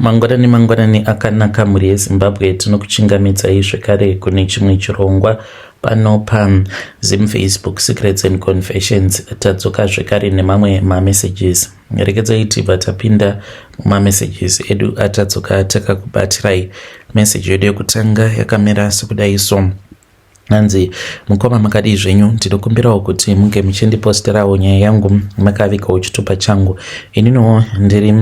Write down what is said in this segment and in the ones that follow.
Mangwanani mangwanani akanaka mhuri yeZimbabwe, tinokuchingamidzai zvekare kune chimwe chirongwa pano paZim Facebook Secrets and Confessions. Tadzoka zvekare nemamwe mamessages. Regedzai tibva tapinda mumamessages edu atadzoka takakubatirai. Message yedu yekutanga yakamira sekudai so. Hanzi mukoma makadii zvenyu, ndinokumbirawo kuti munge muchindiposterawo nyaya yangu makavigawo chitupa changu. Ininiwo ndiri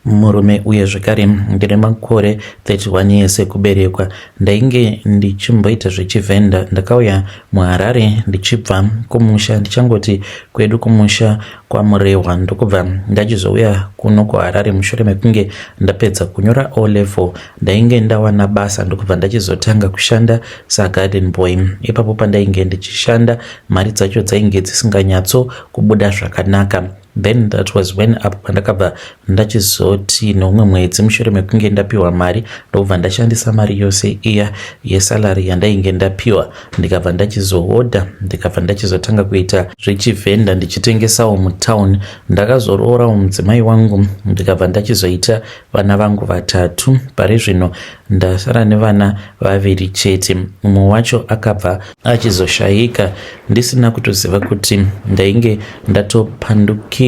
murume uye zvekare ndine makore 31 years ekuberekwa. Ndainge ndichimboita zvechivhenda. Ndakauya muHarare ndichibva kumusha, ndichangoti kwedu kumusha kwaMurehwa, ndokubva ndachizouya kuno kuHarare mushure mekunge ndapedza kunyora O level. Ndainge ndawana basa ndokubva ndachizotanga kushanda sagarden boy. Ipapo pandainge ndichishanda mari dzacho dzainge dzisinganyatso kubuda zvakanaka. Then that was when apo pandakabva ndachizoti neumwe mwedzi mushure mekunge ndapiwa mari, ndokubva ndashandisa mari yose iya yesalary yandainge ndapiwa, ndikabva ndachizohodha, ndikabva ndachizotanga kuita zvechivhenda ndichitengesawo mutown. Ndakazoroorawo mudzimai wangu, ndikabva ndachizoita vana vangu vatatu. Pari zvino ndasara nevana vaviri chete. Mumwe wacho akabva achizoshayika ndisina kutoziva kuti ndainge ndatopandukirwa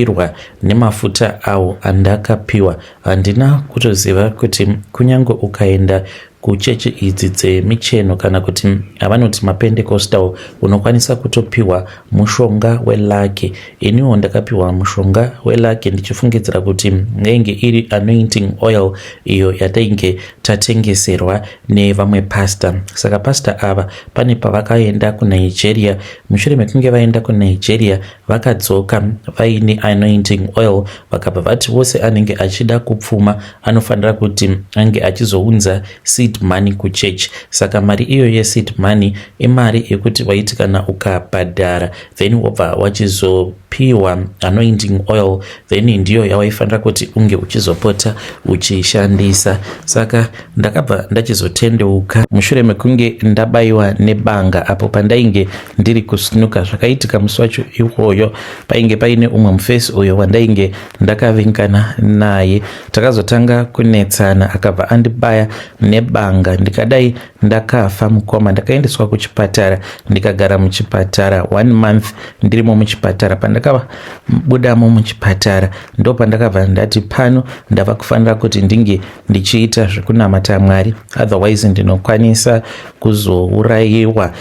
nemafuta awo andakapiwa. Handina kutoziva kuti kunyange ukaenda kuchechi idzi dzemicheno kana kuti avanoti mapentecostal unokwanisa kutopiwa mushonga welaki. Iniwo ndakapiwa mushonga welaki ndichifungidzira kuti yainge iri anointing oil iyo yatainge tatengeserwa nevamwe pastor. Saka pastor ava pane pavakaenda kuNigeria. Mushure mekunge vaenda kuNigeria vakadzoka vaine anointing oil, vakabva vati wose anenge achida kupfuma anofanira kuti ange achizounza seed money kuchurch. Saka mari iyo yeseed money imari yekuti waiti kana ukabhadhara then wobva wachizopiwa anointing oil, then ndiyo yawaifanira kuti unge uchizopota uchishandisa. Saka ndakabva ndachizotendeuka mushure mekunge ndabayiwa nebanga apo pandainge ndiri kusnuka. Zvakaitika musi wacho iwoyo, painge paine umwe mufesi uyo wandainge ndakavingana naye. Takazotanga kunetsana, akabva andibaya nebanga, ndikadai ndakafa mukoma. Ndakaendeswa kuchipatara, ndikagara muchipatara one month ndirimo muchipatara. Pandakabudamo muchipatara ndo pandakabva ndati pano ndava kufanira kuti ndinge ndichiita zvekunamata Mwari, otherwise ndinokwanisa kuzourayiwa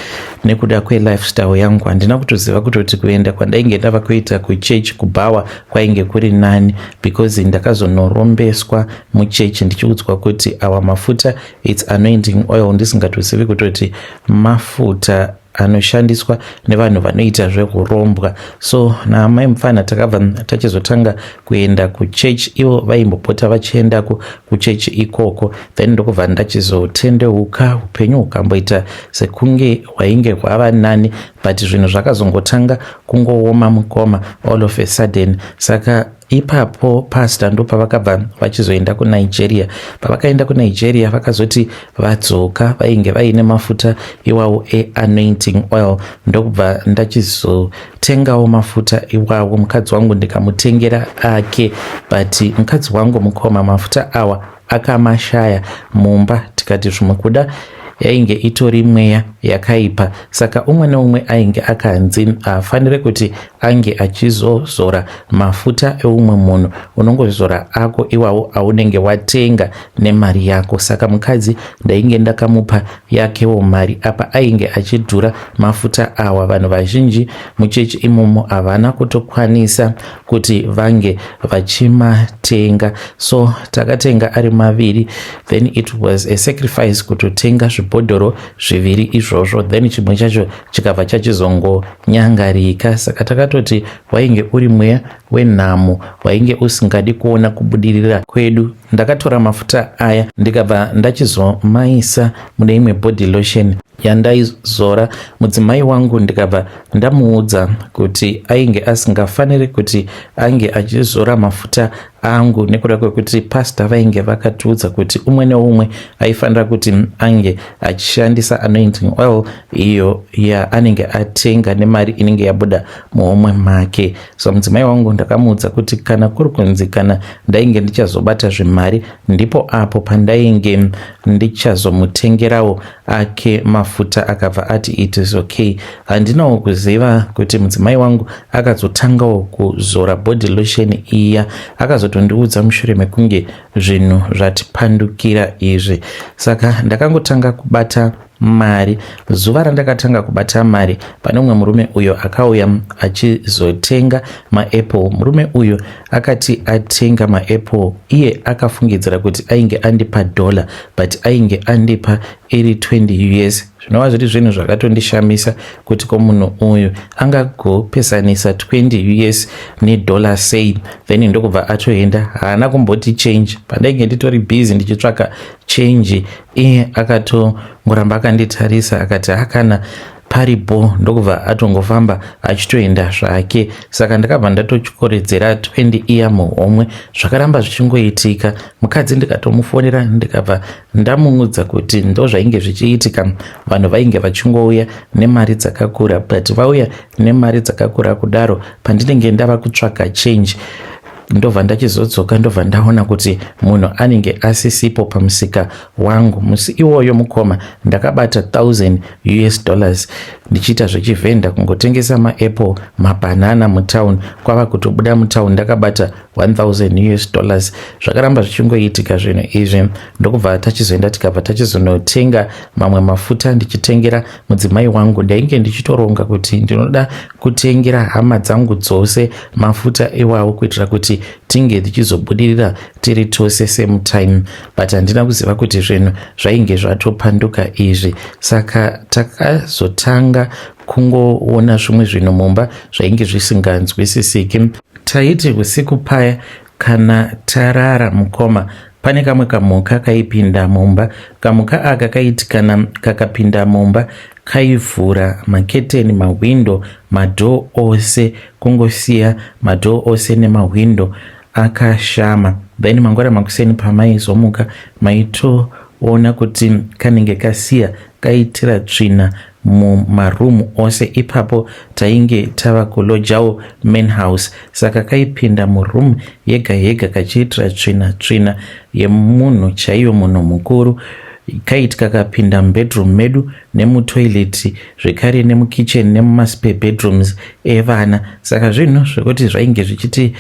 nekuda kwelifestyle yangu. Handina kutoziva kutoti kuenda kwandainge ndava kuita kuchechi kubhawa kwainge kuri nani, because ndakazonorombeswa muchechi ndichiudzwa kuti awa mafuta, it's anointing oil, ndisingatozivi kutoti mafuta anoshandiswa nevanhu vanoita zveurombwa. So naamai mufana takabva tachizotanga kuenda kuchechi. Ivo vaimbopota vachiendako kuchechi ikoko. Then ndokubva ndachizotendeuka, upenyu hukamboita sekunge hwainge hwava nani, but zvinhu zvakazongotanga kungooma mukoma all of a sudden. Saka ipapo pastor ndopavakabva vachizoenda kuNigeria. Pavakaenda kuNigeria vakazoti vadzoka vainge vaine mafuta iwawo eanointing oil, ndokubva ndachizotengawo mafuta iwawo. Mukadzi wangu ndikamutengera ake, but mukadzi wangu mukoma mafuta awa akamashaya mumba. Tikati zvimwe kuda yainge itori mweya yakaipa. Saka umwe neumwe ainge akanzi afanire kuti ange achizozora mafuta eumwe munhu, unongozora ako iwawo aunenge watenga nemari yako. Saka mukadzi ndainge ndakamupa yakewo mari, apa ainge achidhura mafuta awa. Vanhu vazhinji muchechi imomo havana kutokwanisa kuti vange vachimatenga, so takatenga ari maviri. Then it was a sacrifice kutotenga zvibhodhoro zviviri izvozvo, then chimwe chacho chikabva chachizongonyangarika. Saka takatoti wainge uri mweya wenhamo wainge usingadi kuona kubudirira kwedu. Ndakatora mafuta aya ndikabva ndachizomaisa mune imwe body lotion yandaizora mudzimai wangu, ndikabva ndamuudza kuti ainge asingafaniri kuti ange achizora mafuta angu nekuda kwekuti pastor vainge vakatiudza kuti umwe neumwe aifanira kuti ange achishandisa anointing oil iyo yaanenge atenga nemari inenge yabuda muhomwe make. So mudzimai wangu ndakamuudza kuti kana kuri kunzi kana ndainge ndichazobata zvemari mari ndipo apo pandainge ndichazomutengerawo ake mafuta. Akabva ati it is okay. Handinawo kuziva kuti mudzimai wangu akazotangawo kuzora body lotion iya. Akazotondiudza mushure mekunge zvinhu zvatipandukira izvi. Saka ndakangotanga kubata mari. Zuva randakatanga kubata mari, pane umwe murume uyo akauya achizotenga maapple. Murume uyu akati atenga maapple, iye akafungidzira kuti ainge andipa dollar, but ainge andipa iri 20 US, zvinova zviri zvinhu zvakatondishamisa kuti ko munhu uyu angagopesanisa 20 US nedollar sei? Then ndokubva atoenda, haana kumboti change. Pandainge nditori busy ndichitsvaka change, iye akatongoramba akanditarisa, akati hakana paripo, ndokubva atongofamba achitoenda zvake. Saka ndakabva ndatotyoredzera 20 iya muhomwe. Zvakaramba zvichingoitika. Mukadzi ndikatomufonera, ndikabva ndamuudza kuti ndo zvainge zvichiitika. Vanhu vainge vachingouya nemari dzakakura, but vauya nemari dzakakura kudaro, pandinenge ndava kutsvaka change, ndobva ndachizodzoka, ndobva ndaona kuti munhu anenge asisipo pamusika wangu. Musi iwoyo, mukoma, ndakabata 1000 US dollars ndichiita zvechivhenda, kungotengesa maapple, mabhanana mutown. Kwava kutobuda mutown ndakabata 1000 US dollars. Zvakaramba zvichingoitika zvinhu izvi, ndokubva tachizoenda, tikabva tachizonotenga mamwe mafuta, ndichitengera mudzimai wangu. Ndainge ndichitoronga kuti ndinoda kutengera hama dzangu dzose mafuta iwawo kuitira kuti tinge tichizobudirira tiri tose same time, but handina kuziva kuti zvinhu zvainge zvatopanduka izvi. Saka takazotanga kungoona zvimwe zvinhu mumba zvainge zvisinganzwisisiki. Taiti usiku paya kana tarara, mukoma, pane kamwe kamhuka kaipinda mumba. Kamhuka aka kaiti kana kakapinda mumba, kaivhura maketeni, mahwindo, madoor ose, kungosiya madoor ose nemahwindo akashama. Then mangwana makuseni pamaizomuka, maitoona kuti kanenge kasiya kaitira tsvina mumarumu ose. Ipapo tainge tava kulojawo main house, saka kaipinda murumu yega yega kachiitira tsvina, tsvina yemunhu chaiyo, munhu mukuru. Kaiti kakapinda mubedroom medu, nemutoilet zvekare, nemukitchen, nemumaspare bedrooms evana. Saka zvinhu zvekuti zvainge zvichiti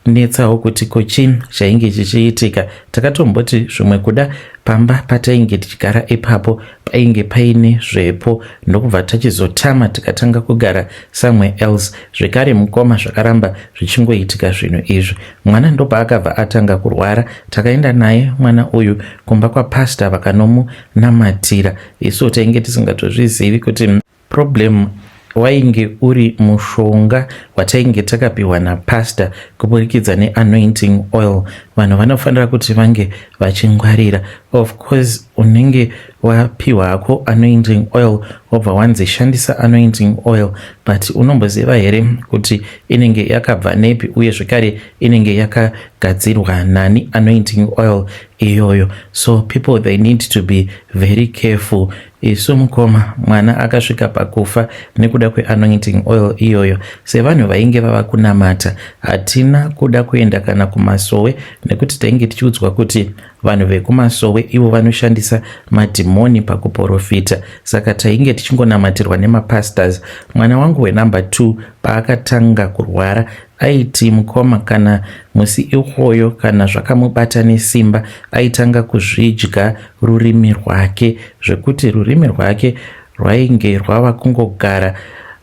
netsawo kuti ko chii chainge chichiitika. Takatomboti zvimwe kuda pamba patainge tichigara ipapo painge paine zvepo, ndokubva tachizotama, tikatanga kugara somewhere else zvekare. Mukoma, zvakaramba zvichingoitika zvinhu izvi. Mwana ndopaakabva atanga kurwara. Takaenda naye mwana uyu kumba kwapasta, vakanomunamatira. Isu tainge tisingatozvizivi kuti problem wainge uri mushonga watainge takapiwa napasta kuburikidza neanointing oil. Vanhu vanofanira kuti vange vachingwarira. Of course unenge wapiwako anointing oil, wobva wanzi shandisa anointing oil, but unomboziva here kuti inenge yakabva nepi, uye zvekare inenge yakagadzirwa nani anointing oil iyoyo? So people, they need to be very careful. Isu, mukoma, mwana akasvika pakufa nekuda kweanointing oil iyoyo. Sevanhu vainge vava kunamata, hatina kuda kuenda kana kumasowe, nekuti tainge tichiudzwa kuti vanhu vekumasowe ivo vanoshandisa madhimoni pakuprofita. Saka tainge tichingonamatirwa nemapastors. Mwana wangu wenumber 2 paakatanga kurwara, aiti, mukoma, kana musi iwoyo kana zvakamubata nesimba, aitanga kuzvidya rurimi rwake, zvekuti rurimi rwake rwainge rwava kungogara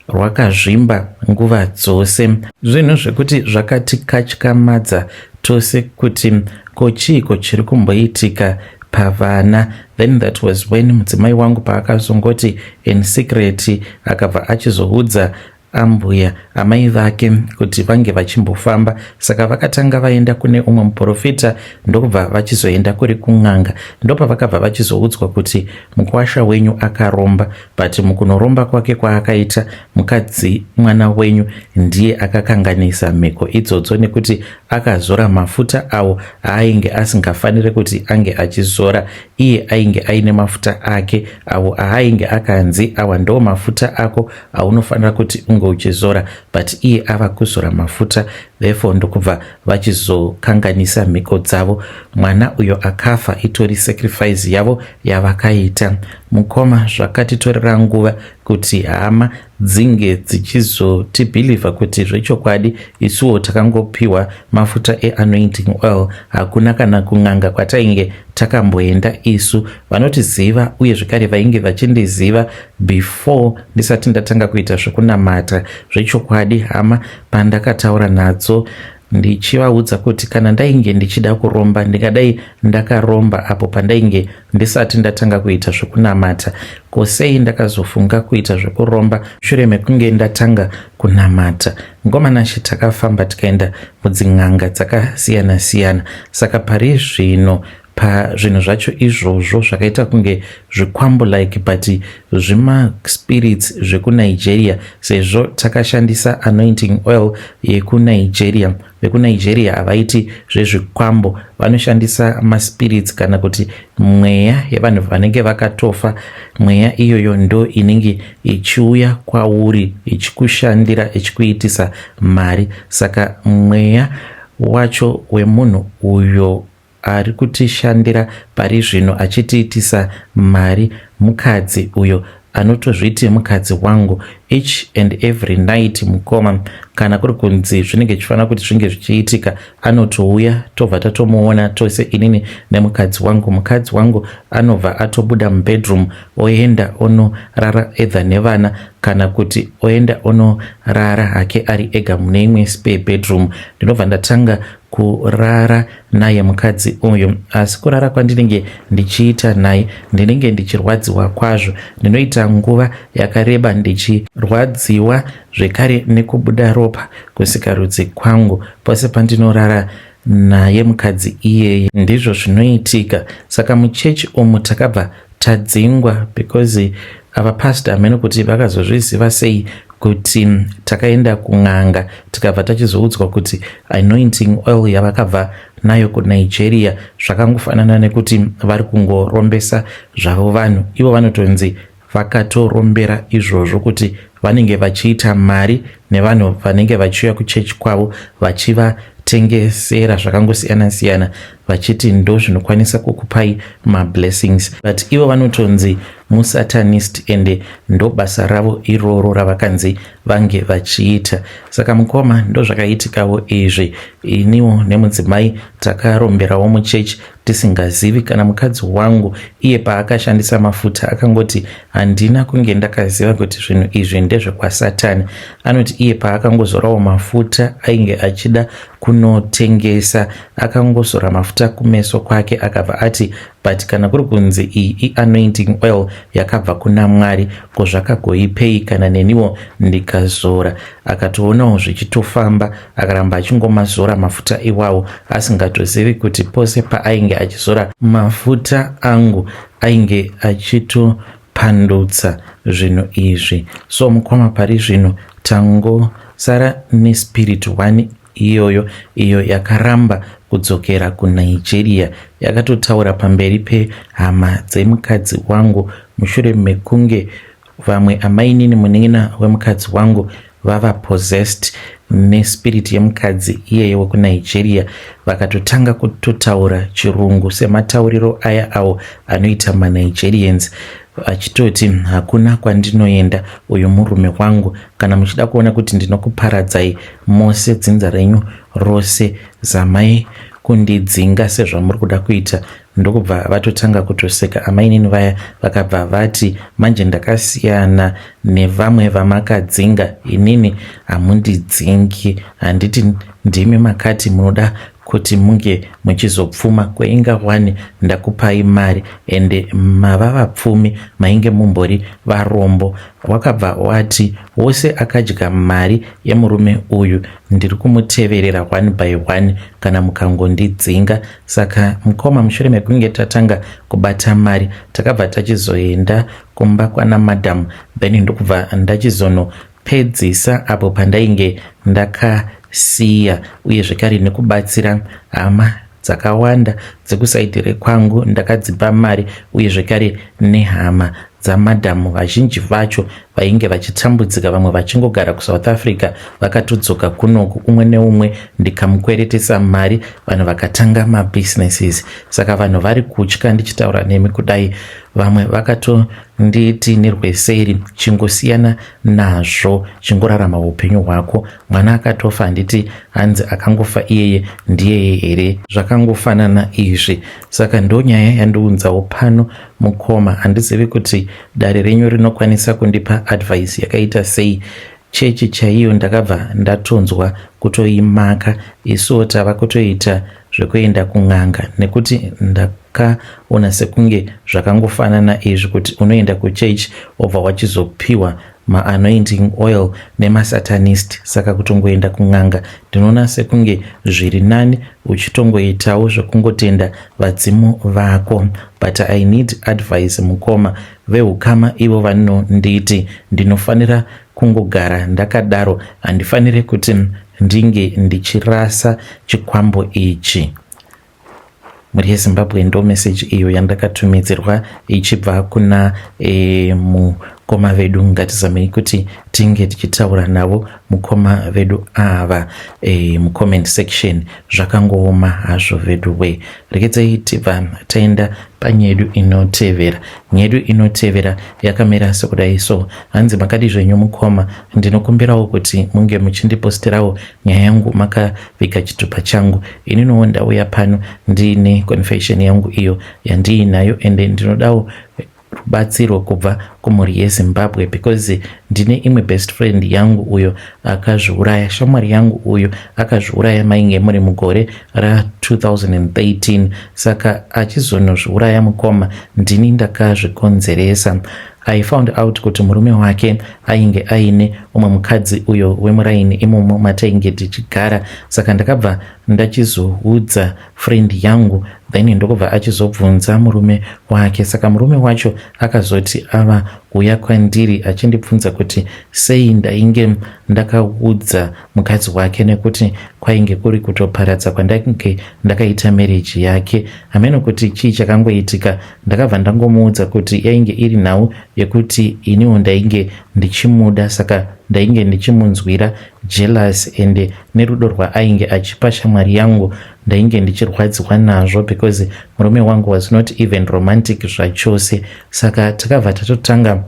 rwakazvimba nguva dzose. Zvinhu zvekuti zvakatikatyamadza tose kuti ko chiiko chiri kumboitika pavana. Then that was when mudzimai wangu paakazongoti in secret akabva achizoudza ambuya, amai vake, kuti vange vachimbofamba. Saka vakatanga vaenda kune umwe muprofita, ndokubva vachizoenda kuri kun'anga. Ndopavakabva vachizoudzwa kuti mukwasha wenyu akaromba, but mukunoromba kwake kwaakaita, mukadzi mwana wenyu ndiye akakanganisa mhiko idzodzo, nekuti akazora mafuta awo aainge asingafaniri kuti ange achizora. Iye ainge aine mafuta ake awo aainge akanzi awa ndo mafuta ako aunofanira kuti unge uchizora, but iye ava kuzora mafuta. Therefore ndokubva vachizokanganisa mhiko dzavo. Mwana uyo akafa itori sacrifice yavo yavakaita. Mukoma, zvakatitorera nguva kuti hama dzinge dzichizotibhilivha kuti zvechokwadi isuwo takangopiwa mafuta eanointing oil. Hakuna kana kun'anga kwatainge takamboenda isu. Vanotiziva uye zvekare vainge vachindiziva before ndisati ndatanga kuita zvekunamata. Zvechokwadi hama pandakataura nadzo ndichivaudza kuti kana ndainge ndichida kuromba ndingadai ndakaromba apo pandainge ndisati ndatanga kuita zvekunamata. Ko sei ndakazofunga kuita zvekuromba shure mekunge ndatanga kunamata? Ngomanashe takafamba tikaenda mudzin'anga dzakasiyana siyana, saka pari zvino pazvinhu zvacho izvozvo zvakaita kunge zvikwambo like but zvimaspirits zvekuNigeria, sezvo takashandisa anointing oil yekuNigeria. VekuNigeria havaiti zvezvikwambo, vanoshandisa maspirits kana kuti mweya yevanhu vanenge vakatofa. Mweya iyoyo ndo inenge ichiuya kwauri ichikushandira ichikuitisa mari. Saka mweya wacho wemunhu uyo ari kutishandira pari zvino achitiitisa mari mukadzi uyo anotozviti mukadzi wangu. Each and every night mukoma, kana kuri kunzi zvinenge zvichifanira kuti zvinge zvichiitika, anotouya tobva tatomuona tose inini nemukadzi wangu. Mukadzi wangu anobva atobuda mubedroom oenda onorara either nevana kana kuti oenda onorara hake ari ega mune imwe spare bedroom. Ndinobva ndatanga kurara naye mukadzi uyu, asi kurara kwandinenge ndichiita naye ndinenge ndichirwadziwa kwazvo. Ndinoita nguva yakareba ndichirwadziwa zvekare nekubuda ropa kusikarudzi kwangu pose pandinorara naye mukadzi iyeye. Ndizvo zvinoitika. Saka muchechi umu takabva tadzingwa because ava pastor hameno kuti vakazozviziva sei kuti takaenda kun'anga, tikabva tachizoudzwa kuti anointing oil yavakabva nayo kuNigeria zvakangofanana nekuti vari kungorombesa zvavo vanhu. Ivo vanotonzi vakatorombera izvozvo kuti vanenge vachiita mari nevanhu vanenge vachiuya kuchechi kwavo vachivatengesera zvakangosiyana siyana, vachiti ndo zvinokwanisa kukupai mablessings, but ivo vanotonzi musatanist ende ndo basa ravo iroro ravakanzi vange vachiita. Saka mukoma, ndo zvakaitikawo izvi. Iniwo nemudzimai takaromberawo muchechi tisingazivi. Kana mukadzi wangu iye paakashandisa mafuta akangoti, "Handina kunge ndakaziva kuti zvinhu izvi ndezvekwasatani." Anoti iye paakangozorawo mafuta ainge achida kunotengesa, akangozora mafuta kumeso kwake akabva ati, "But kana kuri kunzi iyi ianointing oil yakabva kuna Mwari, ko zvakagoipei kana neniwo ndikazora?" Akatoonawo zvichitofamba, akaramba achingomazora mafuta iwawo asingatozivi kuti pose paainge achizora mafuta angu ainge achitopandutsa zvinhu izvi. So mukoma, pari zvino tangosara nespirit one iyoyo, iyo yakaramba kudzokera kuNigeria. Yakatotaura pamberi pehama dzemukadzi wangu mushure mekunge vamwe amainini, munin'ina wemukadzi wangu, vava possessed nespirit yemukadzi iyeye wekuNigeria. Vakatotanga kutotaura Chirungu sematauriro aya awo anoita maNigerians, achitoti, "Hakuna kwandinoenda, uyu murume wangu. Kana muchida kuona kuti ndinokuparadzai mose, dzinza renyu rose, zamai kundidzinga sezvamuri kuda kuita." Ndokubva vatotanga kutoseka amainini vaya, vakabva vati, "Manje ndakasiyana nevamwe vamakadzinga, inini hamundidzingi. Handiti ndimi makati munoda kuti munge muchizopfuma? Kweinga wani ndakupai mari, ende mava vapfumi, mainge mumbori varombo." Wakabva wati, "Wose akadya mari yemurume uyu ndiri kumuteverera one by one kana mukangondidzinga." Saka mukoma, mushure mekunge tatanga kubata mari, takabva tachizoenda kumba kwana madam, then ndokubva ndachizonopedzisa apo pandainge ndakasiya, uye zvekare nekubatsira hama dzakawanda dzekusaidi rekwangu. Ndakadzipa mari, uye zvekare nehama dzamadhamu vazhinji vacho. vainge vachitambudzika, vamwe vachingogara kuSouth Africa vakatodzoka kunoku, umwe neumwe ndikamukweretesa mari, vanhu vakatanga mabusinesses. Saka vanhu vari kutya ndichitaura nemi kudai. Vamwe vakatonditi nerweseri, chingosiyana nazvo, chingorarama upenyu hwako. Mwana akatofa, handiti hanzi akangofa iyeye ndiyeye here? Zvakangofanana izvi. Saka ndonyaya yandiunzawo pano, mukoma. Handizivi kuti dare renyu rinokwanisa kundipa advice yakaita sei. Chechi chaiyo ndakabva ndatonzwa kutoimaka. Isuwo tava kutoita zvekuenda kun'anga nekuti ndakaona sekunge zvakangofanana izvi, kuti unoenda kuchechi wobva wachizopiwa maanointing oil nemasatanist. Saka kutongoenda kun'anga ndinoona sekunge zviri nani, uchitongoitawo zvekungotenda vadzimu vako. But I need advice, mukoma. Veukama ivo vanonditi ndinofanira kungogara ndakadaro, handifaniri kuti ndinge ndichirasa chikwambo ichi. Mhuri yeZimbabwe, ndo meseji iyo yandakatumidzirwa ichibva kuna mukoma vedu. Ngatizamei kuti tinge tichitaura navo mukoma vedu ava mucomment section. Zvakangooma hazvo vedu we. Rekedzai tibva taenda panyedu inotevera. Nyedu inotevera yakamira sekudai so. Hanzi, "Makadi zvenyu mukoma? Ndinokumbirawo kuti munge muchindiposterawo nyaya yangu makaviga chitupa changu. Ininiwo ndauya pano ndiine confession yangu iyo yandiinayo, ende ndinodawo rubatsiro kubva kumhuri yeZimbabwe because ndine imwe best friend yangu uyo akazviuraya. Shamwari yangu uyo akazviuraya mainge muri mugore ra2013. Saka achizonozviuraya, mukoma, ndini ndakazvikonzeresa. I found out kuti murume wake ainge aine umwe mukadzi uyo wemuraini imomo matainge tichigara. Saka ndakabva ndachizoudza friend yangu, then ndokubva achizobvunza murume wake. Saka murume wacho akazoti ava kuuya kwandiri achindibvunza kuti sei ndainge ndakaudza mukadzi wake, nekuti kwainge kuri kutoparadza kwandainge ndakaita marriage yake. Hameno kuti chii chakangoitika. Ndakabva ndangomuudza kuti yainge iri nhau yekuti iniwo ndainge ndichimuda, saka ndainge ndichimunzwira jealous, ende nerudo rwaainge achipa shamwari yangu ndainge ndichirwadziwa nazvo because murume wangu was not even romantic zvachose. Saka takabva tatotanga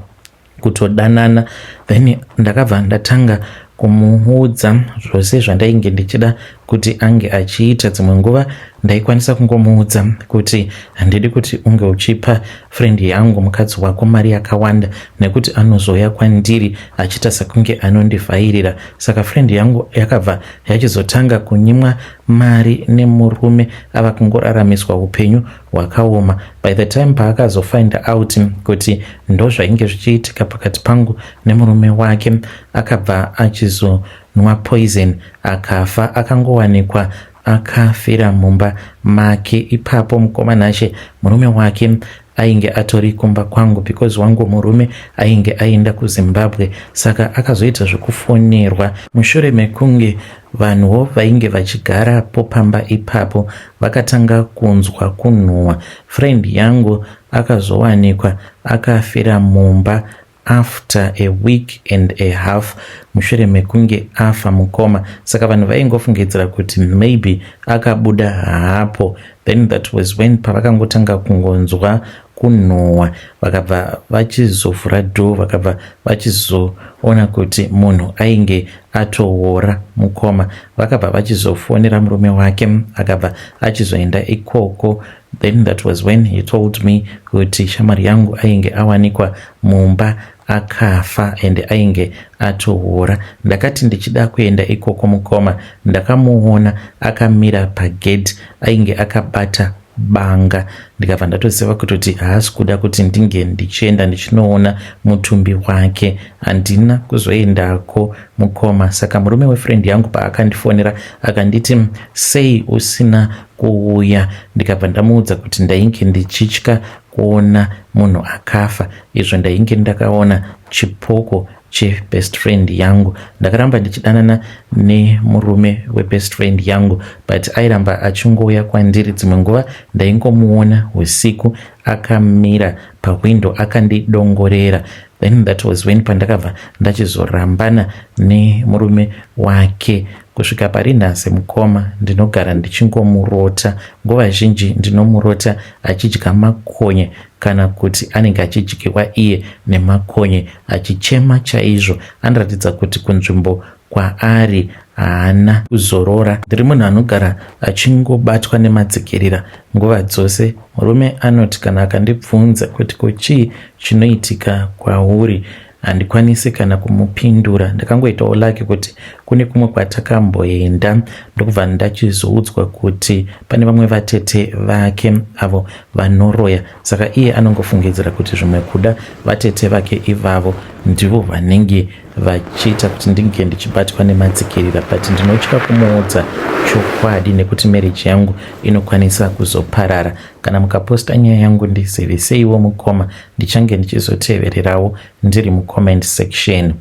kutodanana, then ndakabva ndatanga kumuudza zvose zvandainge ndichida kuti ange achiita. Dzimwe nguva ndaikwanisa kungomuudza kuti handidi kuti unge uchipa friend yangu, mukadzi wako, mari yakawanda nekuti anozouya kwandiri achiita sekunge anondivhairira. Saka friend yangu yakabva yachizotanga kunyimwa mari nemurume, ava kungoraramiswa upenyu hwakaoma. By the time paakazofind out kuti ndo zvainge zvichiitika pakati pangu nemurume wake, akabva achizonwa poison akafa. Akangowanikwa akafira mumba make ipapo, mukoma Nashe. Murume wake ainge atori kumba kwangu because wangu murume ainge aenda kuZimbabwe. Saka akazoita zvekufonerwa mushure mekunge vanhuwo vainge vachigarapo pamba ipapo vakatanga kunzwa kunhuhwa. Friend yangu akazowanikwa akafira mumba after a week and a half mushure mekunge afa, mukoma. Saka vanhu vaingofungidzira kuti maybe akabuda hapo. Then that was when pavakangotanga kungonzwa kunhuhwa, vakabva vachizovhura door, vakabva vachizoona kuti munhu ainge atoora, mukoma. Vakabva vachizofonera murume wake, akabva achizoenda ikoko. Then that was when he told me kuti shamwari yangu ainge awanikwa mumba akafa and ainge atoora. Ndakati ndichida kuenda ikoko, mukoma, ndakamuona akamira pagedhi, ainge akabata banga. Ndikabva ndatoziva kutoti haasi kuda kuti ndinge ndichienda ndichinoona mutumbi wake. Handina kuzoendako, mukoma. Saka murume wefriend yangu paakandifonera akanditi, 'Sei usina kuuya?' ndikabva ndamuudza kuti ndainge ndichitya kuona munhu akafa, izvo ndainge ndakaona chipoko chebest friend yangu. Ndakaramba ndichidanana nemurume webest friend yangu, but airamba achingouya kwandiri. Dzimwe nguva ndaingomuona usiku akamira pahwindo akandidongorera. Then that was when pandakabva ndachizorambana nemurume wake. Kusvika pari nhasi mukoma, ndinogara ndichingomurota. Nguva zhinji ndinomurota achidya makonye kana kuti anenge achidyiwa iye nemakonye, achichema chaizvo. Anoratidza kuti kunzvimbo kwaari haana kuzorora. Ndiri munhu anogara achingobatwa nemadzikirira nguva dzose. Murume anoti kana akandibvunza kuti ko chii chinoitika kwauri, handikwanisi kana kumupindura. Ndakangoitawo lucky kuti kune kumwe kwatakamboenda, ndokubva ndachizoudzwa kuti pane vamwe vatete vake avo vanoroya. Saka iye anongofungidzira kuti zvimwe kuda vatete vake ivavo ndivo vanenge vachiita kuti ndinge ndichibatwa nemadzikirira, but ndinotya kumuudza chokwadi nekuti marriage yangu inokwanisa kuzoparara. Kana mukaposta nyaya yangu, ndiziviseiwo mukoma, ndichange ndichizotevererawo ndiri mucomment section.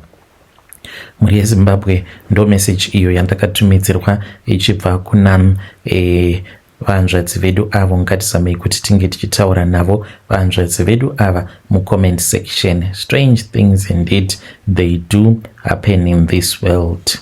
Mhuri yeZimbabwe, ndo message iyo yandakatumidzirwa ichibva kuna vanzvadzi vedu avo. Ngatizamei kuti tinge tichitaura navo vanzvadzi vedu ava mucomment section. Strange things indeed, they do happen in this world.